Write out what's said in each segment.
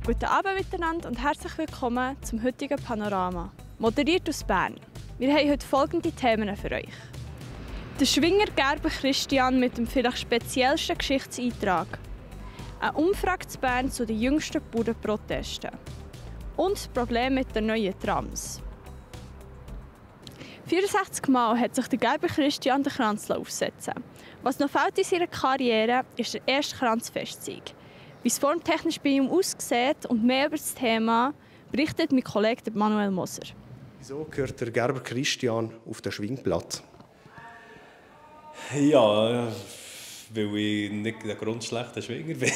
Guten Abend miteinander und herzlich willkommen zum heutigen Panorama. Moderiert aus Bern. Wir haben heute folgende Themen für euch. Der Schwinger Gerber Christian mit dem vielleicht speziellsten Geschichtseintrag. Eine Umfrage zu Bern zu den jüngsten Bauernprotesten. Und das Problem mit den neuen Trams. 64 Mal hat sich der Gerber Christian den Kranz aufsetzen. Was noch fehlt in seiner Karriere, ist der erste Kranzfestsieg. Wie es formtechnisch bei ihm aussieht und mehr über das Thema berichtet mein Kollege Manuel Moser. Wieso gehört der Gerber Christian auf den Schwingplatz? Ja, weil ich nicht ein grundschlechter Schwinger bin.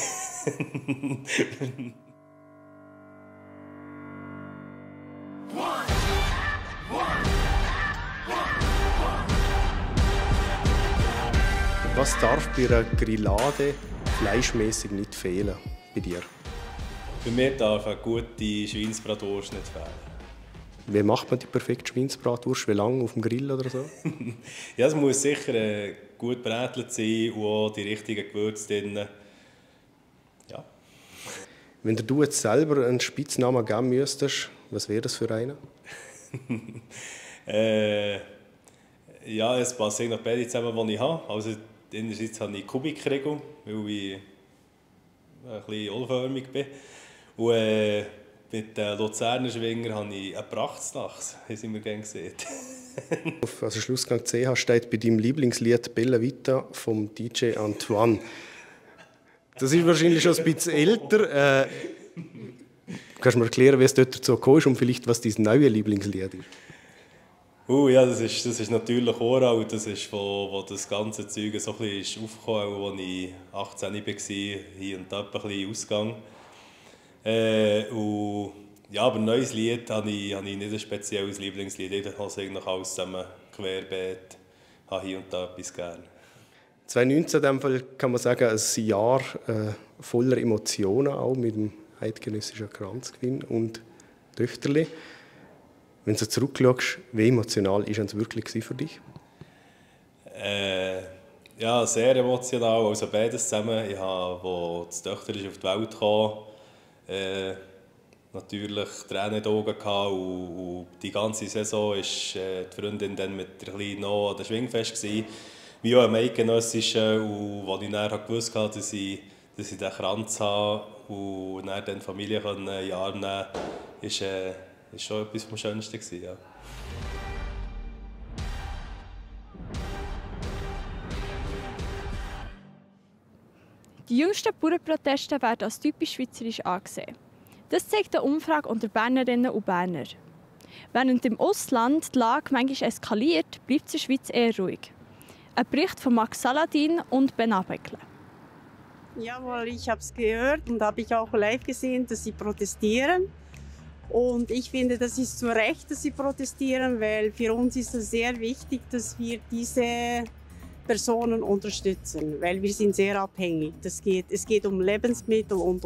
Was darf bei einer Grillade fleischmäßig nicht fehlen bei dir? Bei mir darf eine gute Schweinsbratwurst nicht fehlen. Wie macht man die perfekte Schweinsbratwurst? Wie lange auf dem Grill oder so? Ja, es muss sicher gut brätelt sein und auch die richtigen Gewürze drin. Ja. Wenn du jetzt selber einen Spitznamen geben müsstest, was wäre das für einen? Ja, es passt eigentlich beide zusammen, die ich habe. Also, einerseits habe ich Kubikregel, weil ich ein bisschen unförmig bin. Und mit den Luzerner Schwinger habe ich einen Prachtslachs, haben wir gerne gesehen. Auf Schlussgang.ch steht bei deinem Lieblingslied «Bella Vita» vom DJ Antoine. Das ist wahrscheinlich schon ein bisschen älter. Kannst du mir erklären, wie es dort dazu gekommen ist und vielleicht, was dein neues Lieblingslied ist? Ja, das ist natürlich uralt. Das ist, wo das ganze Zeug so ein bisschen aufgekommen ist, als ich 18 war, hier und da ein bisschen ausgegangen. Ja, aber ein neues Lied habe ich nicht ein spezielles Lieblingslied. Ich habe eigentlich alles zusammen querbeet, habe hier und da etwas gerne. 2019 in dem Fall kann man sagen, ein Jahr voller Emotionen, auch mit dem eidgenössischen Kranzgewinn und Töchterli. Wenn du zurückschaust, wie emotional war es wirklich für dich? Ja, sehr emotional, also beides zusammen. Ich habe, als das Töchterli auf die Welt kam, natürlich Tränen in den Augen gehabt und die ganze Saison war die Freundin dann mit der Kleinen noch an der Schwingfest gewesen, wie auch am Eidgenössischen, und als ich dann gewusst habe, dass ich diesen Kranz habe und dann die Familie in den Arm nehmen konnte, ist schon etwas vom Schönsten gewesen, ja. Die jüngsten Bauernproteste werden als typisch schweizerisch angesehen. Das zeigt eine Umfrage unter Bernerinnen und Berner. Während im Ausland die Lage manchmal eskaliert, bleibt es in der Schweiz eher ruhig. Ein Bericht von Max Saladin und Ben Abekle. Jawohl, ich habe es gehört und habe ich auch live gesehen, dass sie protestieren. Und ich finde, das ist zu Recht, dass sie protestieren, weil für uns ist es sehr wichtig, dass wir diese Personen unterstützen, weil wir sind sehr abhängig. Es geht um Lebensmittel und.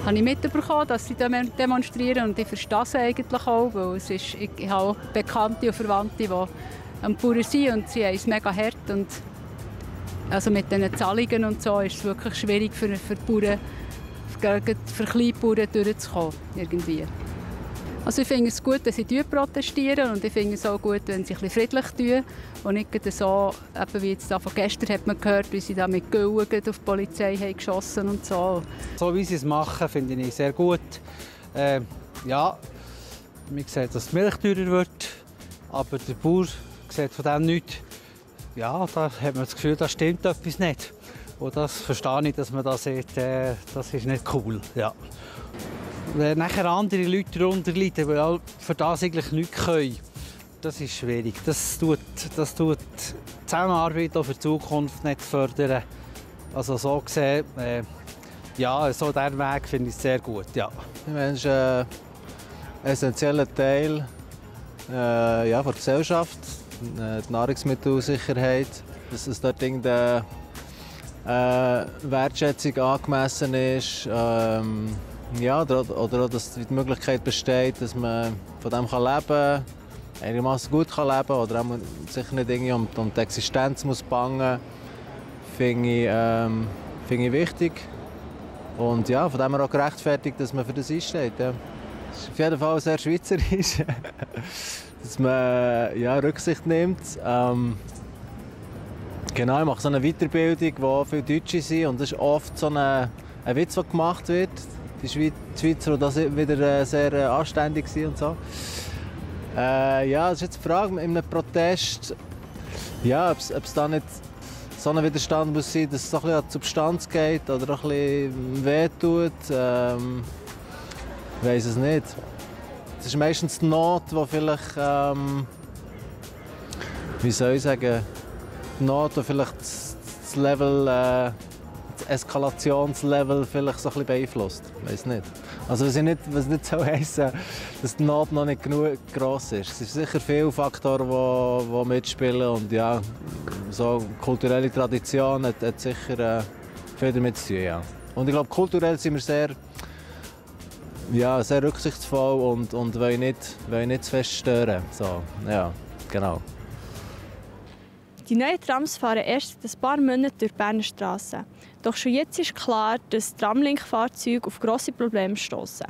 Habe ich mitbekommen, dass sie demonstrieren, und ich verstehe es eigentlich auch, weil ich habe auch Bekannte und Verwandte, die am Bauern sind, und sie haben es mega hart. Und also mit diesen Zahlungen und so ist es wirklich schwierig für die Bauern, für Kleinbauern durchzukommen. Irgendwie. Also ich finde es gut, wenn sie protestieren, und ich finde es auch gut, wenn sie ein bisschen friedlich tun und nicht so, eben wie jetzt von gestern hat man gehört, wie sie da mit Güllen auf die Polizei haben geschossen und so. So wie sie es machen, finde ich sehr gut. Ja, man sieht, dass die Milch teurer wird, aber der Bauer sieht von dem nichts. Ja, da hat man das Gefühl, da stimmt etwas nicht. Und das verstehe ich, dass man das sieht, das ist nicht cool. Ja. Wenn nachher andere Leute darunter leiden, die für das eigentlich nichts können, das ist schwierig. Das tut die Zusammenarbeit auch für die Zukunft nicht fördern. Also so gesehen, ja, so diesen Weg finde ich sehr gut. Ja. Das ist ein essentieller Teil der Gesellschaft, die Nahrungsmittelsicherheit, dass es dort irgendeine Wertschätzung angemessen ist. Ja, oder auch, dass die Möglichkeit besteht, dass man von dem leben kann, einigermaßen gut leben kann, oder auch sicher nicht irgendwie um die Existenz muss bangen, finde ich wichtig. Und ja, von dem her auch gerechtfertigt, dass man für das einsteht. Ja. Das ist auf jeden Fall sehr schweizerisch, dass man ja, Rücksicht nimmt. Genau, ich mache so eine Weiterbildung, wo viele Deutsche sind. Und das ist oft so ein Witz, der gemacht wird. Die Schweizer, die das wieder sehr anständig sind und so. Ja, das ist jetzt die Frage in einem Protest, ja, ob es da nicht so ein Widerstand muss sein, dass es so ein bisschen an die Substanz geht oder auch ein bisschen wehtut. Ich weiss es nicht. Es ist meistens die Not, die vielleicht, wie soll ich sagen, die Not, die vielleicht das Level, das Eskalationslevel vielleicht so ein bisschen beeinflusst. Ich weiss nicht. Also was nicht so heissen, dass die Not noch nicht genug gross ist. Es sind sicher viele Faktoren, die mitspielen und ja, so kulturelle Tradition hat sicher viel damit zu tun. Ja. Und ich glaube, kulturell sind wir sehr rücksichtsvoll und wollen nicht zu fest stören. So, ja, genau. Die neuen Trams fahren erst seit ein paar Monaten durch die Berner Strassen. Doch schon jetzt ist klar, dass Tramlink-Fahrzeuge auf grosse Probleme stoßen.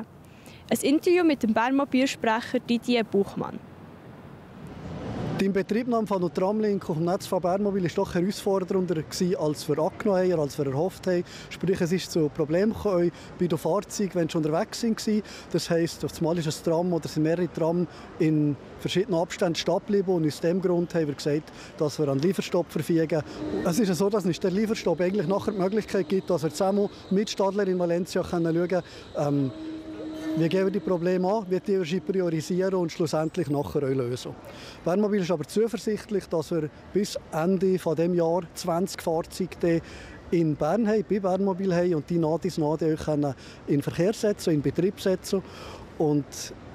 Ein Interview mit dem Bernmobil-Sprecher Didier Buchmann. Die Inbetriebnahme von der Tramlink auf dem Netz von Bernmobil war doch herausfordernder als wir angenommen haben, als wir erhofft haben. Sprich, es ist zu Problemen gekommen bei den Fahrzeugen, wenn sie unterwegs waren. Das heisst, auf einmal ist ein Tram oder sind mehrere Tram in verschiedenen Abständen stehen geblieben. Und aus diesem Grund haben wir gesagt, dass wir einen Lieferstopp verfügen. Es ist so, dass der Lieferstopp eigentlich nachher die Möglichkeit gibt, dass wir zusammen mit Stadler in Valencia schauen können, wie gehen wir die Probleme an, wie wir priorisieren und schlussendlich nachher auch lösen. Bernmobil ist aber zuversichtlich, dass wir bis Ende dieses Jahres 20 Fahrzeuge in Bern haben, bei Bernmobil haben und die Nade in Verkehr setzen, in Betrieb setzen. Und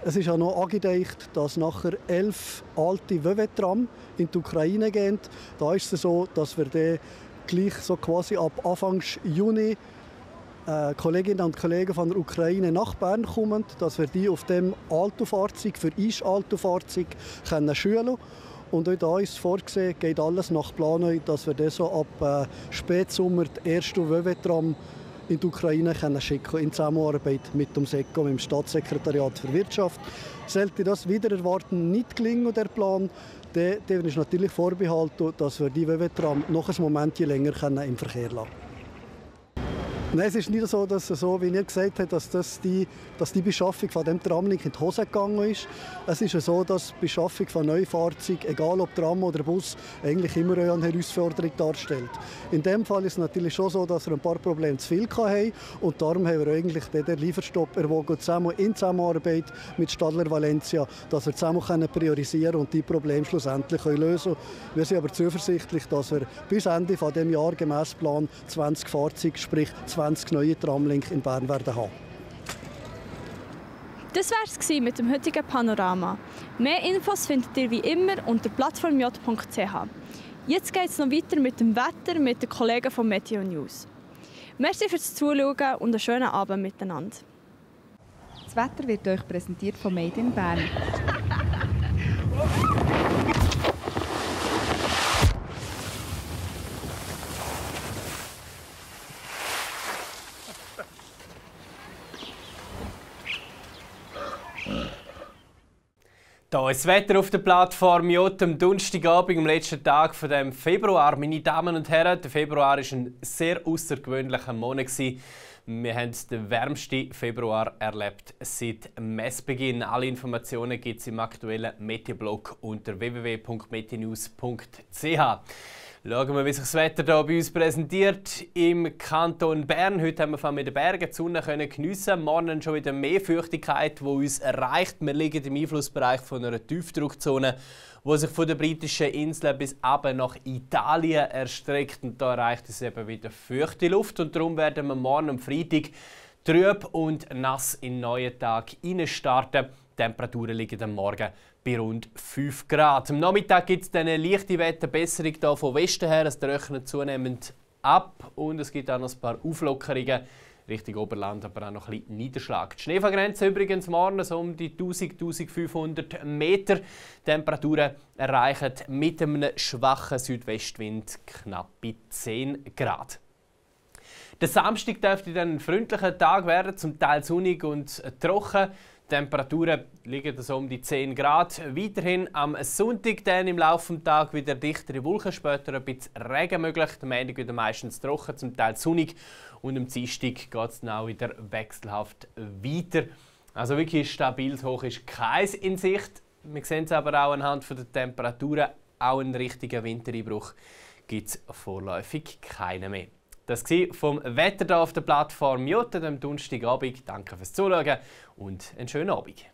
es ist auch noch angedacht, dass nachher 11 alte WW-Tram in die Ukraine gehen. Da ist es so, dass wir dann gleich so quasi ab Anfang Juni Kolleginnen und Kollegen von der Ukraine nach Bern kommen, dass wir die auf dem Altofahrzeug, für uns Altofahrzeug, schulen können. Und auch da ist vorgesehen, geht alles nach Plan, dass wir das so ab Spätsommer die erste WW-Tram in die Ukraine schicken in Zusammenarbeit mit dem SECO, mit dem Staatssekretariat für Wirtschaft. Sollte das wieder erwarten nicht gelingen, der Plan, dann ist natürlich vorbehalten, dass wir die WW-Tram noch ein Moment länger im Verkehr lassen können. Nein, es ist nicht so, dass so, wie ihr gesagt habt, dass die Beschaffung von dem Tramlink in die Hose gegangen ist. Es ist so, dass die Beschaffung von neuen Fahrzeugen, egal ob Tram oder Bus, eigentlich immer eine Herausforderung darstellt. In dem Fall ist es natürlich schon so, dass wir ein paar Probleme zu viel hatten und darum haben wir eigentlich den Lieferstopp erwogen, in Zusammenarbeit mit Stadler Valencia, dass wir zusammen priorisieren und die Probleme schlussendlich lösen können. Wir sind aber zuversichtlich, dass wir bis Ende dieses Jahres gemäss Plan 20 Fahrzeuge, sprich 20 neue Tramlink in Bern werden haben. Das war es mit dem heutigen Panorama. Mehr Infos findet ihr wie immer unter plattformj.ch. Jetzt geht es noch weiter mit dem Wetter mit den Kollegen von Meteo News. Merci fürs Zuschauen und einen schönen Abend miteinander. Das Wetter wird euch präsentiert von Made in Bern. Hier ist das Wetter auf der Plattform J am Donnerstagabend, am letzten Tag des Februar. Meine Damen und Herren, der Februar war ein sehr außergewöhnlicher Monat. Wir haben den wärmsten Februar erlebt seit Messbeginn. Alle Informationen gibt es im aktuellen Meteoblog unter www.metenews.ch. Schauen wir, wie sich das Wetter hier bei uns präsentiert. Im Kanton Bern. Heute haben wir von den Bergen die Sonne geniessen. Morgen schon wieder mehr Feuchtigkeit, die uns erreicht. Wir liegen im Einflussbereich von einer Tiefdruckzone, die sich von den britischen Inseln bis runter nach Italien erstreckt. Und da erreicht es eben wieder feuchte Luft. Und darum werden wir morgen am Freitag trüb und nass in den neuen Tag starten. Die Temperaturen liegen am Morgen bei rund 5 Grad. Am Nachmittag gibt es eine leichte Wetterbesserung hier von Westen her. Es trocknet zunehmend ab und es gibt auch noch ein paar Auflockerungen Richtung Oberland, aber auch noch ein bisschen Niederschlag. Die Schneefallgrenze übrigens morgen so um die 1000–1500 Meter. Die Temperaturen erreichen mit einem schwachen Südwestwind knapp bei 10 Grad. Der Samstag dürfte dann ein freundlicher Tag werden, zum Teil sonnig und trocken. Die Temperaturen liegen so um die 10 Grad. Weiterhin am Sonntag dann im Laufe des Tages wieder dichtere Wolken, später ein bisschen Regen möglich. Am Montag wieder meistens trocken, zum Teil sonnig. Und am Dienstag geht es dann auch wieder wechselhaft weiter. Also wirklich stabiles Hoch ist keins in Sicht. Wir sehen es aber auch anhand der Temperaturen. Auch einen richtigen Wintereinbruch gibt es vorläufig keinen mehr. Das war vom Wetter hier auf der Plattform Jutta am Donnerstagabend. Danke fürs Zuschauen und einen schönen Abend.